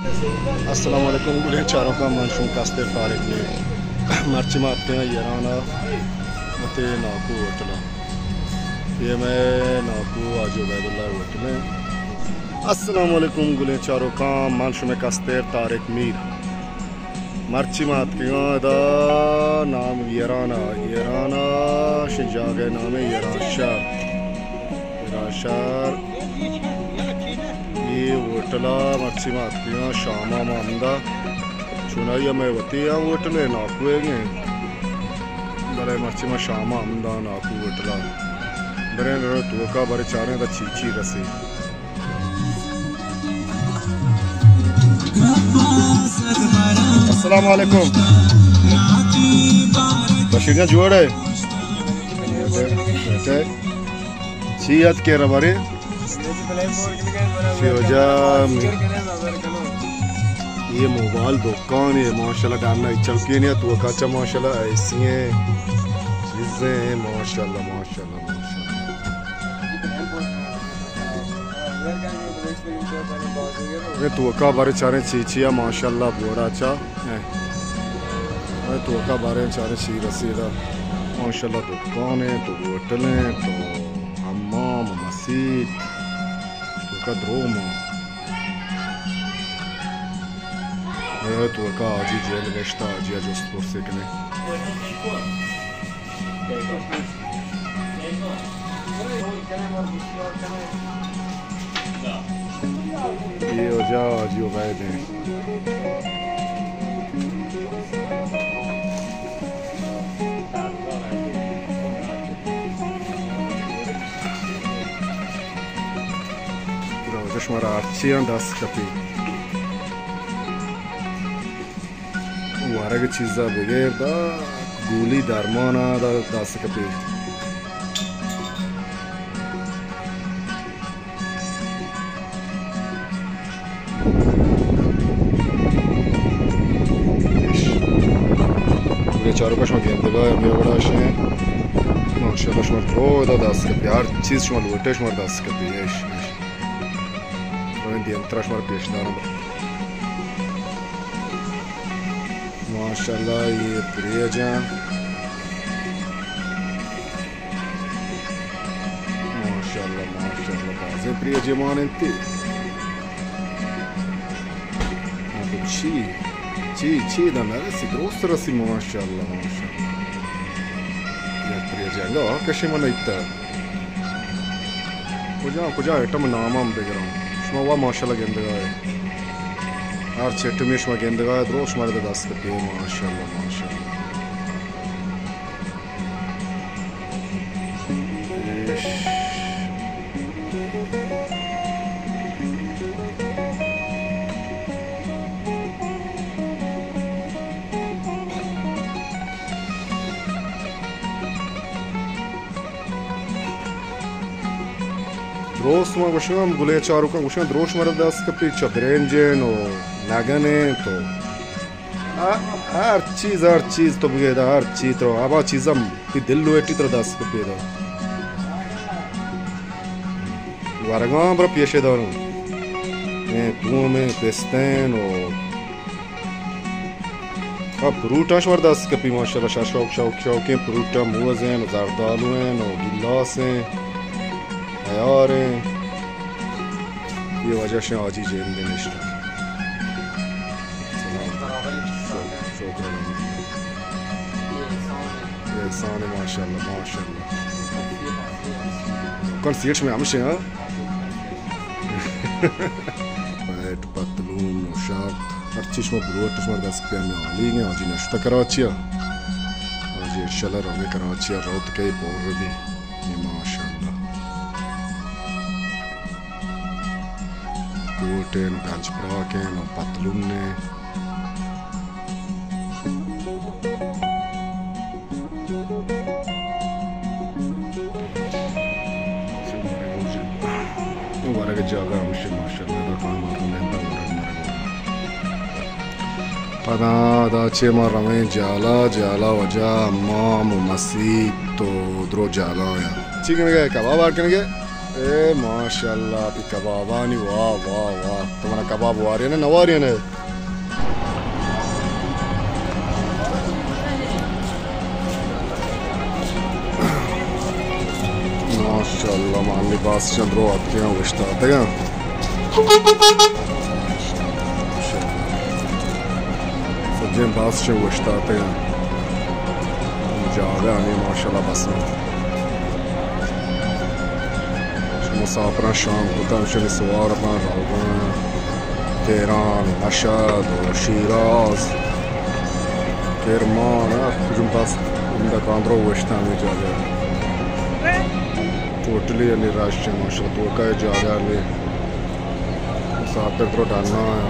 السلام علیکم گلیں چاروکاں، من شما کستر طارق میر۔ مرچی ما اتکگاں ایران ءَ، وتی ناکو ہوٹل ءَ۔ یہ میں ناکو حاجی عبید اللہ ہوٹل ہے۔ السلام علیکم گلیں چاروکاں، من شما کستر طارق میر۔ مرچی ما اتکگاں ادا، نام ایران ءَ، ایران ءَ شی جاگہ نام ایران شہر۔ ایران شہر۔ اے ہوٹل ءَ مرچی ما اتکگاں، شام ءَ ما ہمدا۔ چونائی ءَ مئے وتی ءَ ہوٹل ءَ ناکو ئیگ ایں۔ بلے مرچی ما شام ءَ ہمدا ناکو ہوٹل ءَ۔ بریں رو توکا برے چاریں دا چی چی رسی۔ السلام علیکم۔ بشیر جان جوڑ ہے؟ بیٹے، بیٹے۔ چی یاد کے ربارے؟ سی وجہ یہ موبائل دکان ہے، ماشاءاللہ، ڈانا چوکی نہیں تو کاچا، ماشاءاللہ، ایسی ہیں چیزیں ہیں، ماشاءاللہ، ماشاءاللہ، ماشاءاللہ۔ اے توکا بارے چاریں چی چی ءَ، ماشاءاللہ، بورا چا۔ اے توکا بارے چاریں چی رسیدا۔ ماشاءاللہ، دکان ہیں تو، ہوٹل ہیں تو، حمام، مسیت، توکا دروم۔ اے توکا حاجی جیل گشتا، حاجی جست پرسے کنے۔ یہ وجہ حاجی عبید ہیں۔ روزش مارا ہرچی ہم دست کپی۔ ورگ چیزا بغیر دا گولی درمانا دا دست کپی۔ گڑا چاروکاں شما گندگا ہمے وڑا شیں۔ ماشاءاللہ شما رو دا دست کپی، ہر چیز شما لوٹے شما دست کپی۔ اش، اش۔ دیمترا شما پیش دارم۔ ماشاءاللہ، یہ پریج ہیں۔ ماشاءاللہ، ماشاءاللہ، بازیں پریج مان انتی۔ ہاں تو چی، چی، چی دا نہ رسی، درست رسی، ماشاءاللہ، ماشاءاللہ۔ یہ پریج انگا آ کشی من ایتا۔ کجا، کجا آئٹم نام ہم بگراں۔ شما وا ماشاءاللہ گندگا ہے۔ ہر چیٹمی شما گندگا ہے، درست شما دست کپی، ماشاءاللہ، ماشاءاللہ۔ ایش۔ دروس ما گوشگاں، گلیں چاروکاں گوشگاں، دروش مرا دست کپی، چہ برنجین و نگنین تو۔ آ، ہر چیز، ہر چیز تو بگے دا، ہر چیز تو، ہما چیزاں تی دل لوٹی ترا دست کپی دا۔ ورگاں برا پیشے داروں۔ اے تومیں پستین و آ، پروٹاں شمار دست کپی، ماشاءاللہ، شا-، شوق، شوق، شوقیں پروٹاں، موز ہیں، زردالو ہیں، گلاس ہیں، ہیار ہیں۔ یہ وجہ شے حاجی جیل دے نشتہ۔ سلام۔ شکر، شکر۔ یہ احسان ہے، ماشاءاللہ، ماشاءاللہ۔ کل سیٹ میں ہمشے، ہاں؟ پیٹ، پتلون و شرط، ہرچی شما بلوٹ شما دست پہ ہمیں عالی ہیں، حاجی نشتہ کراچی ءَ۔ حاجی انشاءاللہ روے کراچی ءَ، روت کئی پور بی۔ یہ ماشاءاللہ۔ کوٹیں و گنج پراکیں و پتلونیں۔ ورگ جاگہ ہمشی ماشاءاللہ، ادا کان مردم انت ورگ مرگ۔ پدا ادا چہ ما رویں جالا، جالا وجہ امام و مسیت تو درو جالا ہیں۔ چی کنگے؟ کباب آر کنگے؟ اے ماشاءاللہ، پی کبابانی، واہ، واہ، واہ۔ تو منا کباب واری نے، نہ واری نے؟ ماشاءاللہ، مانی باز چند رو اتکیاں، اوشتاتگاں۔ سجیں باز چہ اوشتاتگاں۔ جاگہ ہمے ماشاءاللہ بس انت۔ مسافراں شام کتاں، شنی سوار باں روگاں تہران، مشہد و شیراز، کرمان، ہر کجم بس اندا کاندرو اوشتاں ہمے جاگہ۔ ٹوٹلی انی رش چہ ماشاءاللہ توکا جاگہ نے۔ مسافر درو ڈنا۔